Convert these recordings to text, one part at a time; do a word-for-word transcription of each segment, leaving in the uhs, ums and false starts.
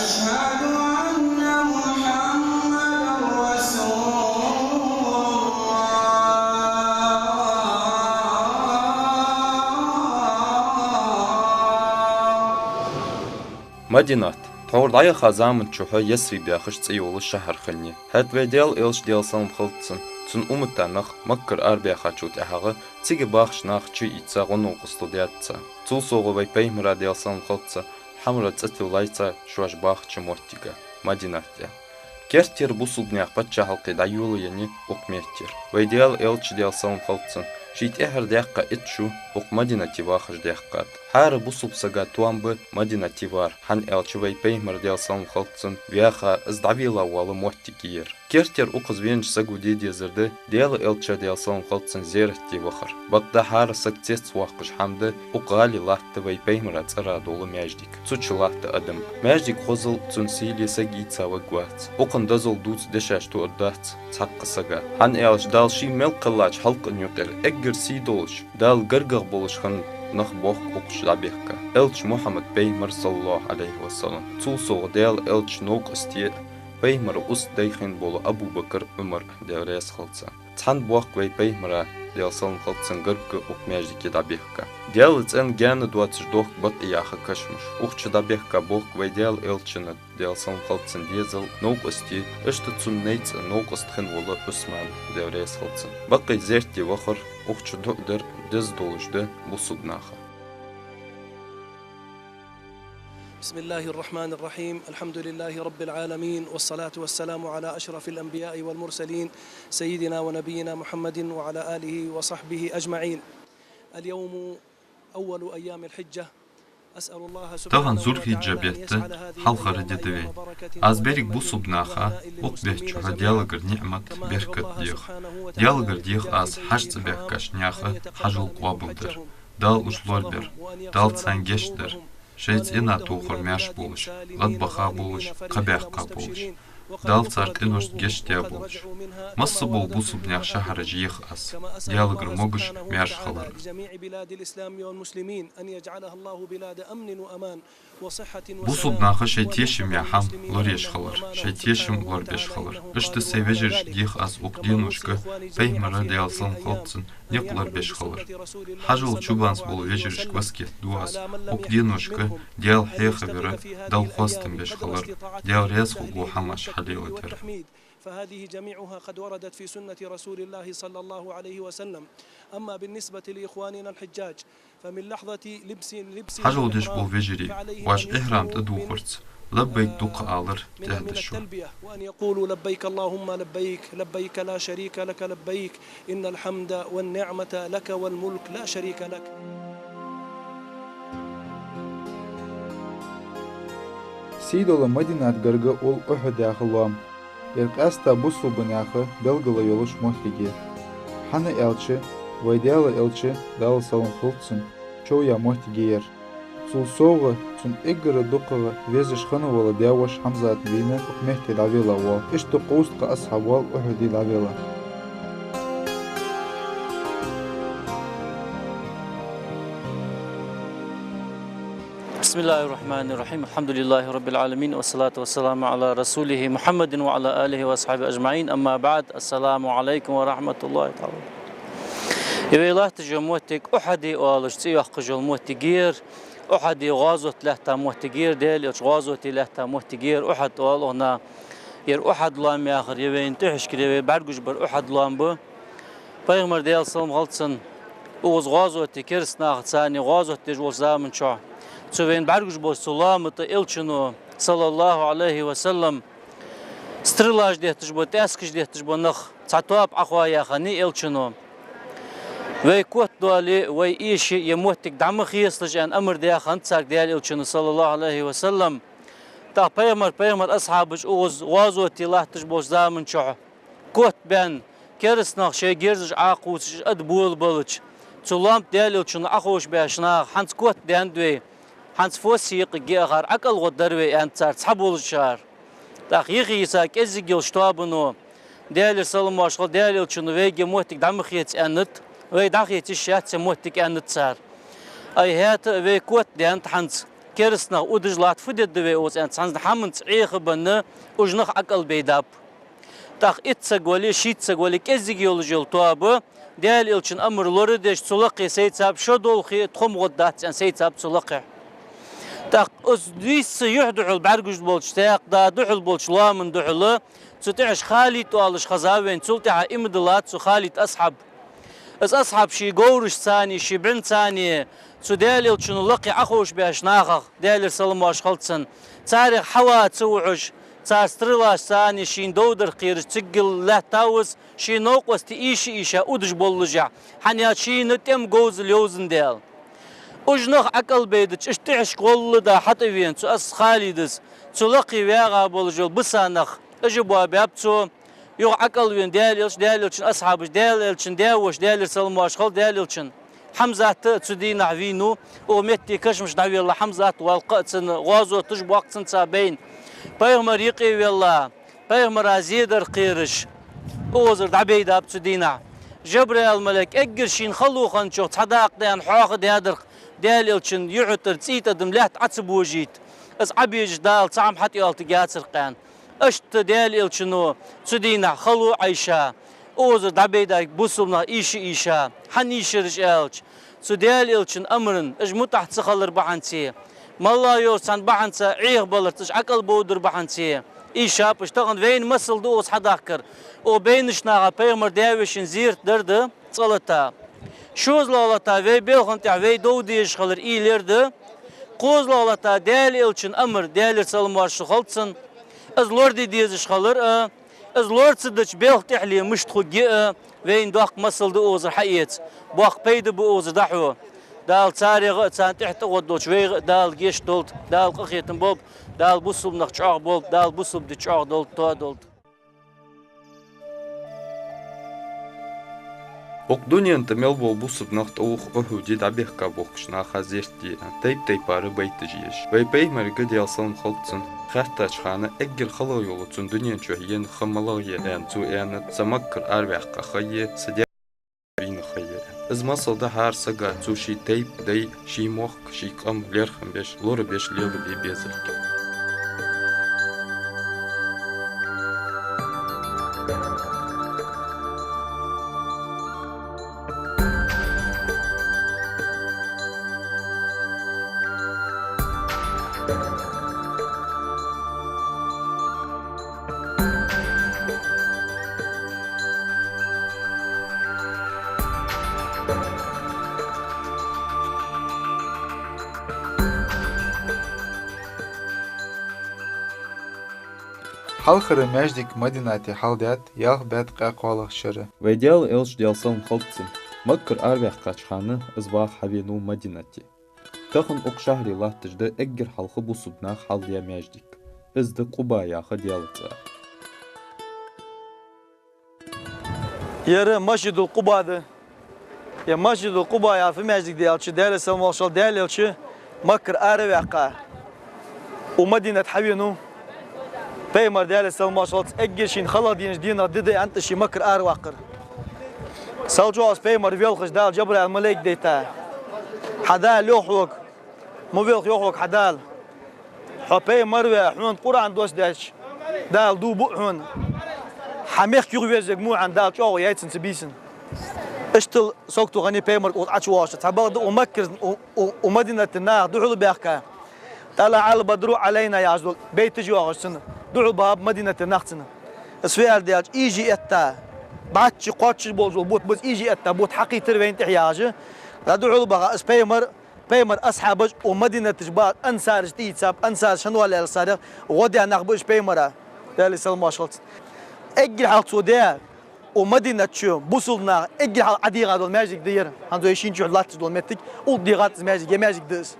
أشهد أن محمدا رسول الله. Мадинат. Тхьовра дӀаяхача заман чухь Ясриб яхаш цӀи йола шахьар хиннай. ХӀаьта вай Даьла Элча, Даьла салам хилда цунна, цун уммата нах Маккара арабаьхачул тӀехьагӀа цига бахача наха чуийца гӀо-новкъостал даьд цар. Цул совгӀа вай Пайхамара, Даьла салам хилда цунна, Хьамра цӀи тилла лайца шоаш бахача моттига, Мадинат тӀа. Керттера бусалба наьха паччахьалкхе дӀайолаеннай укх меттера. Вай Даьла Элча, Даьла салам хилда цунна, ший тӀехьара даьккха итт шу укх Мадинате вахаш даьккхад. ХӀара бусалба сага тоам ба Мадинате вар, хӀана аьлча вай Пайхамар, Даьла салам хилда цунна, ваьха, из дӀавелла вола моттиг я ер. Керттера укхаза венача саго де дезар да Даьла Элча, Даьла салам хилда цунна, зерат де вахар. Бакъда хӀара саг цецвоаккхаш хӀама да укх гӀале латта вай Пайхамара цӀерагӀа дола маьждиг. Цу чу латта адам. Маьждиг хозал, цун сийле саг ийца варгвац. Укхан дозал дувца дешаш тоъаргдац цхьаккха сага. ХӀана аьлча Дала ший мел кхеллача халкъа юкъера эггара сий долаш, Дала гаргагӀа болаш хинна нах боахк укх чу дӀабехка. Элча Мухьаммад Пайхамар, саллаллахӀу Ӏалайхи ва саллам. Цул совгӀа Даьла Элча новкъостий, Пайхамара устадай хинна бола Абу Бакр, Ӏумар, Даьла раьза хилда царна. Цхьана боахк вай Пайхамара, Даьла салам хилда цунна, гаргга укх маьждиге дӀабехка. Даьла цӀен гаьна доацаш дохк Бакъи яха кашамаш. Укх чу дӀабехка боахк вай Даьла Элчан, Даьла салам хилда цунна, дезал, новкъостий, иштта цун найцӀа новкъост хинна вола Ӏусман, Даьла раьза хилда цунна. Бакъи зерат де вахар, укх чу дуӀа дар деза долаш да бусалба наха. بسم الله الرحمن الرحيم. الحمد لله رب العالمين، والصلاة والسلام على أشرف الأنبياء والمرسلين، سيدنا ونبينا محمد وعلى آله وصحبه أجمعين. اليوم أول أيام الحجة. أسأل الله سبحانه وتعالى أن يجعل هذه الأيام مباركة. Тахан Зулхиджа бетта хьалхара ди да вай. Аз берригача бусалба наха укх бетта чухь Даьлагара ниӀмат, беркат дех. Даьлагара дех аз хьажцӀа баьхкача наьха хьажол къоабалдар. Дала уж лорабер, Дала царна гешт дар, шоай цӀена тохар маьрша болаш, гӀадбаха болаш, кхаъ баьккха болаш, Дала цар къиношта гешт даь болаш. Масса бола бусалба наьха шахьараш ех аз, Даьлагара могаш, маьрша хилар. Бусалба наха шоай тешаме хӀама лораеш хилар, шоай тешам лорабеш хилар. Иштта сай вежарашка дех аз укх деношка Пайхамара, Даьла салам хилда цунна, никъ лорабеш хилар. Хьажол чубанза бола вежарашка васкет ду аз укх деношка Даьла хьехавар, Далла хоастам беш хилар, Даьла раьза хургвола хӀамаш хьалеладер. فهذه جميعها قد وردت في سنة رسول الله صلى الله عليه وسلم. أما بالنسبة لإخواننا الحجاج، فمن لحظة لبس، لبس الإحرام، فعليهم أن يلبوا بلبي، وأن يقولوا لبيك اللهم لبيك، لبيك لا شريك لك لبيك، إن الحمد والنعمة لك والملك، لا شريك لك. Хьажол деш бола вежарий, вай Ӏехрам тӀадувхар, тӀехьа да шо. Сийдола Мадинат гарга оал Ухьуд яха лоам. Ер къаьстта бусалба наха белгала йолаш моттиг я. ХӀана аьлча вай Даьла Элча, Дала салам хилда цунна, чов яь моттиг я ер. Цул совгӀа цунна эггара дукхагӀа везаш хинна вола даь-воша Хьамзат вийна укх метте дӀавелла воал. Иштта кхузткъа асхьаб воал Ухьуде дӀавелла. بسم الله الرحمن الرحيم. الحمد لله رب العالمين، والصلاة والسلام على رسوله محمد وعلى آله وأصحابه أجمعين. أما بعد، السلام عليكم ورحمة الله تعالى. Ер вай латташ йола моттиг Ухьуд оалаш цӀи йоаккхаш йола моттиг я ер. Ухьуде гӀазот лаьтта моттиг я ер, Даьла Элча гӀазоте лаьтта моттиг я ер, Ухьуд оал укханна. Ер Ухьуд лоам яхар, ер вайна тӀехьашкара вай бӀаргагуш бар Ухьуд лоам ба. Пайхамар, Даьла салам хилда цунна, укхаза гӀазоте кераста нахаца цхьана гӀазот деш волча заман чухь, цу вайна бӀаргагуш болча цу лоама тӀа Элчано, саллаллахӀу Ӏалайхи ва саллам, стрелаш детташ бола, тӀаьскаш детташ бола нах цхьа тоаба Ӏохоаяь хиннай Элчано. Вай котдоале, вай эше ер моттиг дӀа ма хецалаш аьнна амар даь хиннад царга Даьла Элчано, саллаллахӀу Ӏалайхи ва саллам. ТӀаккха Пайхамар, Пайхамара асхьабаш укхаза гӀазоте латташ болча заман чухь котбаьнна, кераста нах шоай герзаш Ӏокхувсаш, ада болабелча, цу лоам тӀа Даьла Элчано Ӏоховшабаьча наха: «ХӀанз котдаьннад вай, хӀанз фос хьекхаргья акхар, ӀокӀалгӀоргдар вай», — аьннад цар цхьаболчар. ТӀаккха юхе йиса кӀезига йолча тоабано: «Даьлера салам-моаршал хилда, Даьла Элчано вайга ер моттиг дӀа ма хеца аьннад, вай дӀахеца йиш яц ер моттиг», — аьннад цар. «Ай, хӀаьта а вай котдаьннад хӀанз, Кераста нах удаш латт, фу дергда вай укхаза, аьнна, цхьан хӀаманца Ӏехабенна, уж нах Ӏокъалбайдаб. ТӀаккха итт саг вале, шийтта саг вале, кӀеззига йолаш йола тоаба, Даьла Элчан амар лорадеш, цу лакхе сецаб, шо долхе тхо-м гӀо дац, аьнна, сецаб цу лакхе. ТӀаккха из нийсса юхь духьал бӀаргагуш болча саькха да духьал болча лоаман духьала, цу тӀехьашка Халид оалаш хезав вайна, цул тӀехьа иман диллад цу Халида асхьаб. Из асхьаб ший говрашца а, ший бӀунца а цу Даьла Элчан лакхе Ӏоховшабаьча нахах, Даьлера салам-моаршал хилда цунна, царех хьаваца вахаш, цар стрелашца а шийна дов дар кхераш, цига лаьттав из, ший новкъостий ийша-ийша удаш боллашехь, хӀана аьлча шийна тӀема говзал йовзандаь. Уж нах Ӏокъалбайдича, иштта тӀехьашка гӀолла да хьатӀавена цу ас Халида, цу лакхе вагӀа болаш бола биса нах, уж а боабаьб цо. Юха Ӏокъалвена Даьла Элча, Даьла Элчан асхьабаш, Даьла Элчан даь-воша, Даьлера салам-моаршал хилда Даьла Элчан, Хьамзат а цу дийнахьа вийнав, укх метте кашамашка дӀавелла Хьамзат, валкха а цунна гӀазоташ боаккх цунца байна. Пайхамар юкъе велла, пайхамара зе дар кхераш, укхазара дӀабайдаб цу дийнахьа. Жабраил-малейк эггара шийна хало хинначох цхьа дакъа даьнна хьоахадаьдар-кх Даьла Элчан юхьа тӀара цӀий тӀадам лаьтта Ӏо ца божийта, из Ӏобежача Дала цхьа хӀама хьатӀайоалийтаргьяцар-кх, аьнна. Иштта Даьла Элчано цу дийнахьа хало Ӏайша, укхазара дӀабайдаьраш бусалба нах ийша-ийша, хӀана ийшараш аьлча, цу Даьла Элчан амарна уж мутӀахь ца хилар бахьанце, моллагӀа йолча цхьан бахьанца Ӏехабаларца уж Ӏокъалбовдар бахьанце ийшаб уж. Тахан вайна масал да укхаза хьадахкар. Укх байнача наха пайхамара даь-вешийна зерат дар да цкъа лата. ШозлагӀа лата вай балхана тӀа вай дов дезаш хилар уйла яр да. КхозлагӀа лата Даьла Элчан амар, Даьлера салам-моаршал хилда цунна, из лораде дезаш хилар а, из лора ца дича балха тӀехьале мишта хургья а, вайна доккха масал да укхазара хьаэца, боккха пайда ба укхазара дӀахьо. Дала царех а, царна тӀехьа тӀагӀоргдолча вайх а Дала гешт долда, Дала къахетам болба, Дала бусалба нах чӀоагӀа болба, Дала бусалба ди чӀоагӀа долда, тоадолда. Укх дунен тӀа мел бола бусалба нах тӀавух Ухьуде дӀабехка бохкача наха зерат де, тайп-тайпара байташ еш. Вай пайхамарга, Даьла салам хилда цунна, хаьттача хана эггара хала йола цун дунен чу ена ха малагӀа я аьнна, цо аьннад: са Маккара араваьккха ха я, са даь вийна ха я. Из масал да хӀара сага цо ший тайпа, дай, ший мохк, ший къам лерхӀам беш, лорабеш лелабе безалга. Хьалхара маьждиг Мадинате хьалдаьд ялх бӀаь ткъаь кхоалагӀча шера. Вай Даьла Элча, Даьла салам хилда цунна, Маккара араваьккхача хана из ваха хьавенав Мадинате. Тахан укх шахьаре латташ да эггара хьалха бусалба наха хьалдаь маьждиг. Из да Къуба яха Даьла цӀа. Ер Масжидул Къуба да. Ер Масжидул Къуба яха маьждиг да аьлча, Даьлера салам-моаршал, Даьла Элча Маккара араваьккха, укх Мадинате хьавенав. Пайхамар, Даьлера салам-моаршал, эггара шийна халагӀа денача дийнах ди да аьнна, ший Маккара араваккхар. Сел чӀоагӀа из пайхамар велхаш, Дала Жабраил-малейк дайта: «Хьа Дала йоах хьога, ма велха, йоах хьога хьа Дала. Хьо пайхамар ваь, хьона Къуръан доссадаьча, Дала дув бу хьона. Хьа мехка юхаверзарг мо хьона Дала чӀоагӀо яьй цунна цу бийсан». Иштта сагото хиннай пайхамарга укхаза ӀочувоагӀаш. Цхьабакъда укх Маккара, укх, укх, укх Мадинате наха духьала баьхка, «طلع البدر علينا» яхаш дола байташ йоагӀаш цунна, духьала баьхаб Мадинате нах цунна. Из фу аьлча, ийжа этта, бӀаьчча кхоачаш болаш бола бутт ба из, ийжа этта бутт хьакхийтар вайна тӀехьа яхаш. ДӀадухьала баха из пайхамар, пайхамара асхьабаш, укх Мадинате баха ансараш тӀаийцаб, ансараш хӀана оал аьлча, царех гӀо даь нах ба уж пайхамара, Даьлера салам-моаршал хилда цунна. Эггара хьалха цо даь, укх Мадинате чу бусалба наха эггара хьалха ӀодийгӀа дола маьждиг да ер. ХӀанз вай шийна чухь латташ дола моттиг, укх дийгӀад из маьждиг, ер маьждиг да из.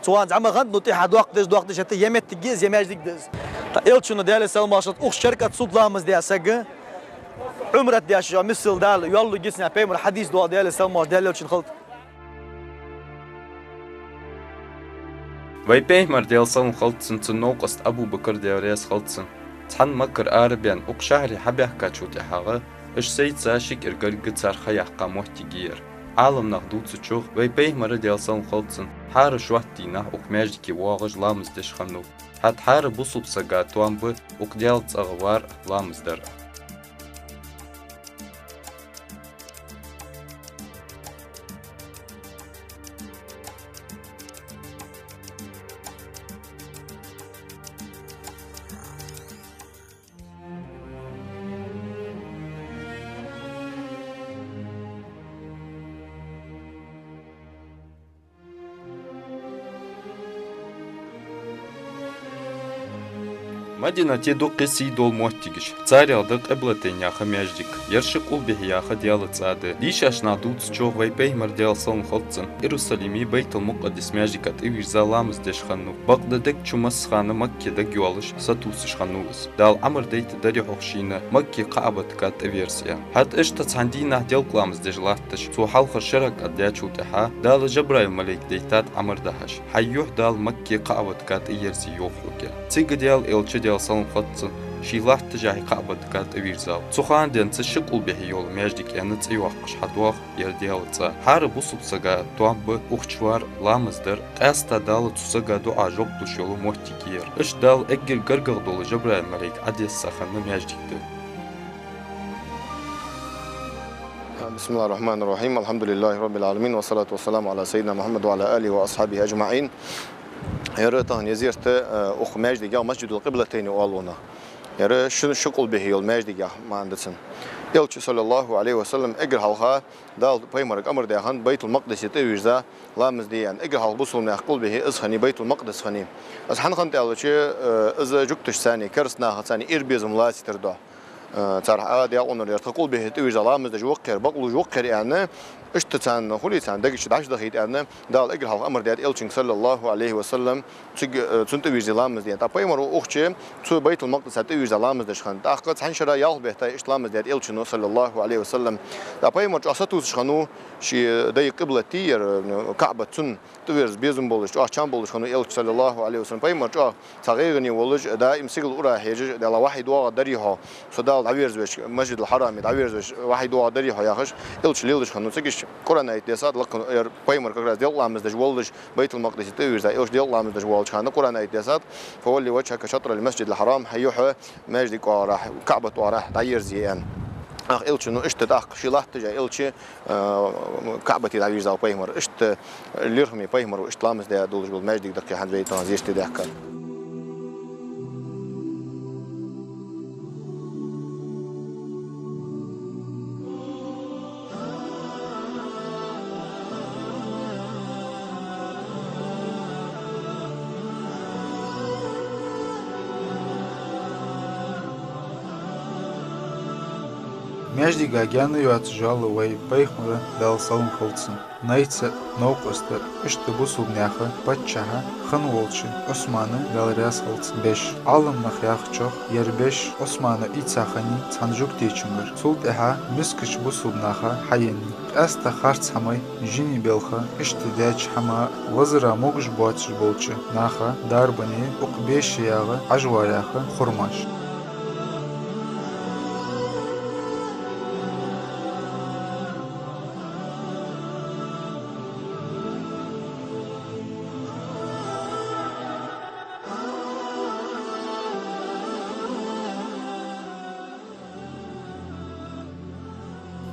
Цу хана зӀамига хиннад, ну тӀехьа доккха деш, доккха деш, хӀаьта ер моттиг я из, ер маьждиг да из. Укх Элчано, Даьлера салам-моаршал хилда цунна, укх шера кхы суннат ламаз даь саг, Ӏумрат деш йола миссел Дала йоаллургья цунна, пайхамара хьадис доагӀа, Даьлера салам-моаршал Даьла Элчана хилда. Вай пайхамар, Даьла салам хилда цунна, цун новкъост Абу-Бакр, Даьла раьза хилда цунна, цхьана Маккара арабаьнна укх шахьаре хьабаьхкачул тӀехьагӀа, уж сайца ши кӀира гаргга цар ха яьккха моттиг я ер. Ӏаламнах дувцачох, вай Пайхамар, Даьла салам хилда цунна, хӀара шоатта дийнахьа укх маьждиге воагӀаш ламаз деш хиннав. ХӀаьта хӀара бусалба сага тоам ба укх Даьла цӀагӀа вар а, ламаз дар а. Мадинате дуккха сий дола моттигаш. Царех да Къиблатайн яха маьждиг. Ер ши къулбехьа яха Даьла цӀа да. Дийшача наха дувцачох, вай Пайхамар, Даьла салам хилда цунна, Иерусалиме Байтул-Мукъаддас маьждига тӀавийрза ламаз деш хиннав. Бакъда дег чу массахана Макка дагайоалаш сатувсаш хиннав из. Дала Ӏамр дайта дарий хьогӀ шийна Макка КаӀбатага тӀаверза аьнна. ХӀаьта иштта цхьан дийнахьа делкъа ламаз деш латташ, цо хьалхара ши ракаӀат даьчул тӀехьагӀа Дала Жабраил малейк дайтад Ӏамр дахьаш: «Хьай юхь Дала Макка КаӀбатага тӀаерзе йоах хьога». Цига Даьла элча, Даьла салам хилда цунна, ший латташехьа КаӀбатага тӀавийрзав. Цу хана денз ши къулбехьа йола маьждиг аьнна цӀи йоаккхаш хьадоагӀа ер Даьла цӀа. ХӀара бусалба сага тоам ба укх чу вар, ламаз дар, къаьстта Дала цу сага дуӀа жоп луш йола моттиг я ер. Иштта Дала эггара гаргагӀа дола Жабраил малейк Ӏодесса хинна маьждиг да. بسم الله الرحمن الرحيم. الحمد لله رب العالمين. والصلاة والسلام على سيدنا محمد وعلى آله وأصحابه أجمعين. Ер тахан езерта, э, укх маьждига Масджидул-Къиблатайн оал вайна. Ер ши, ши къулбехьа йола маьждиг яха маӀан да цун. Элча, صلى الله عليه وسلم, эггара хьалха Дала Пайхамарга амар даь хиннад Байтул-Макъдисе тӀавийрза ламаз де аьнна. Эггара хьалха бусалба наьха къулбехьа из хиннай, Байтул-Макъдис хиннай. Из хӀана хиннад аьлча, э, из жугташца, кераста нахаца ира безам лацийтар духьа. Э, цар хьа даькъонар яр, тха къулбехьа тӀавийрза ламаз деш вакхер, бакълувш вакхер аьнна, иштта царна хулий, царна дег чу дӀачудахийта аьнна, Дала эггара хьалха амар даьд Элчанга, صلى الله عليه وسلم, цига, э, цунна тӀавийрза ламаз де. ТӀаккха Пайхамар укх чу цу Байтул-Макъдиса тӀавийрза ламаз деш хиннад. ТӀаккха цхьан шера ялх бетта иштта ламаз даьд Элчано, صلى الله عليه وسلم. ТӀаккха Пайхамар чӀоагӀа сатувсаш хиннав, ший дай къиблат я ер, э, КаӀбат, цунна тӀаверза безам болаш, чӀоагӀа чам болаш хиннав Элча, صلى الله عليه وسلم. Пайхамар чӀоагӀа цхьа гӀайгӀане волаш, даим сигала ура хьежаш, Даьла, вахьи доагӀаргдарий хьо, со Дала дӀаверзавеш, Масджидул-Хьараме дӀаверзавеш, вахьи доагӀаргдарий хьо, яхаш, Элча леладеш хиннав. Цига иштта Къуръан аят дессад, лакха ер Пайхамар как раз делкъа ламаз деш волаш, Байтул-Макъдисе тӀавийрза, Элча делкъа ламаз деш волча хана Къуръан аят дессад: «فول وجهك شطر المسجد الحرام», хьай юхь Масджид оагӀорахьа, КаӀбат оагӀорахьа дӀаерзе аьнна. ТӀаккха Элчано иштта, тӀаккха ший латташехьа Элча, э, КаӀбате дӀавийрзав Пайхамар. Иштта лерхӀаме Пайхамаро иштта ламаз даь долаш бола маьждиг да-кх ер, хӀанз вай тахан зерате даьхкар. Маьждига гаьна йоацаш валла вай Пайхамар, Даьла салам хилда цунна, найца а, новкъост а, иштта бусалба наьха паччахьа хинна волча Ӏусмана, Даьла раьза хилва цунна, беш. Ӏаламнаха яхачох, ер беш Ӏусмана ийца хиннай цхьан жугтичунгара. Цул тӀехьагӀа мискача бусалба наха хьаеннай. Къаьстта харц хӀамай, жиний белха, иштта даьча хӀамай лазара могаш боацаш болча наха дарбане, укх беша ягӀа, Ӏажвар яха хурмаш.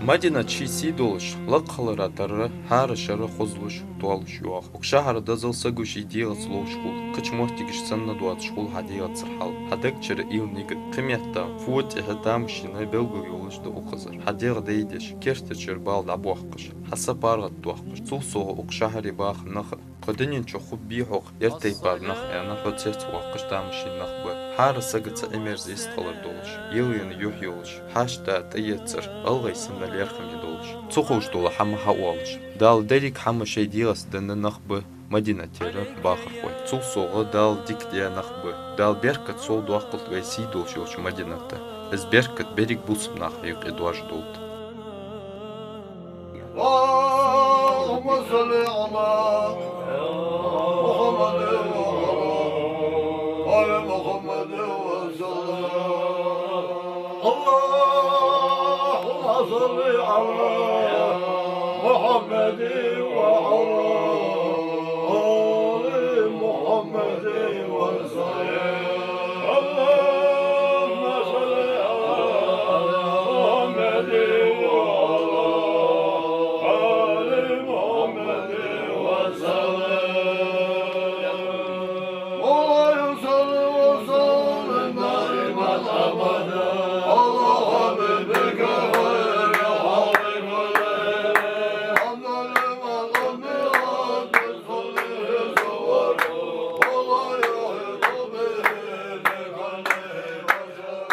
Мадинат ший сий долаш, лакха хилара тара хӀара шера хозлуш, тоалуш йоагӀа. Укх шахьара дезал саго ший дегӀаца ловш хул, кхыча моттигашка санна доацаш хул хьа дегӀацара хьал. Хьа дег чура уйла, нигат, кхы метта фу тӀехьа тамашийна белгал йолаш да укхазара. Хьа дегӀ дайдеш, керта чура бала дӀабоаккхаш, хьа са паргӀатдоаккхаш, цул совгӀа укх шахьаре баха нах а, кхы дунен чу хургбий-хьогӀ ер тайпара нах аьнна, хьо цецвоаккхаш тамашийна нах ба. ХӀара сагаца Ӏимерза йистхилар долаш, елаенна юхь йолаш, хьашт да тӀаэцар, гӀалгӀай санна лерхӀаме долаш, ца ховш дола хӀама хьаоалаш. Дала деррига хӀама шоай дегӀаца денна нах ба Мадинатера бахархой. Цул совгӀа Дала дика даь нах ба. Дала беркат совдоаккхалда вай сий долаш йолча Мадината. Из беркат беррига бусалба наха юкъе доаржадолда. اللهم صل على محمد وعلى آل محمد وسلم. اللهم صل على محمد وعلى آل محمد وسلم. اللهم صل على محمد وعلى آل محمد وسلم. مولاي صل وسلم دائما أبدا على حبيبك خير الخلق كلهم. أفضل ما لم يرد صلي صور ولا يحيط به بكل بشر.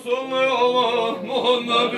صل على محمد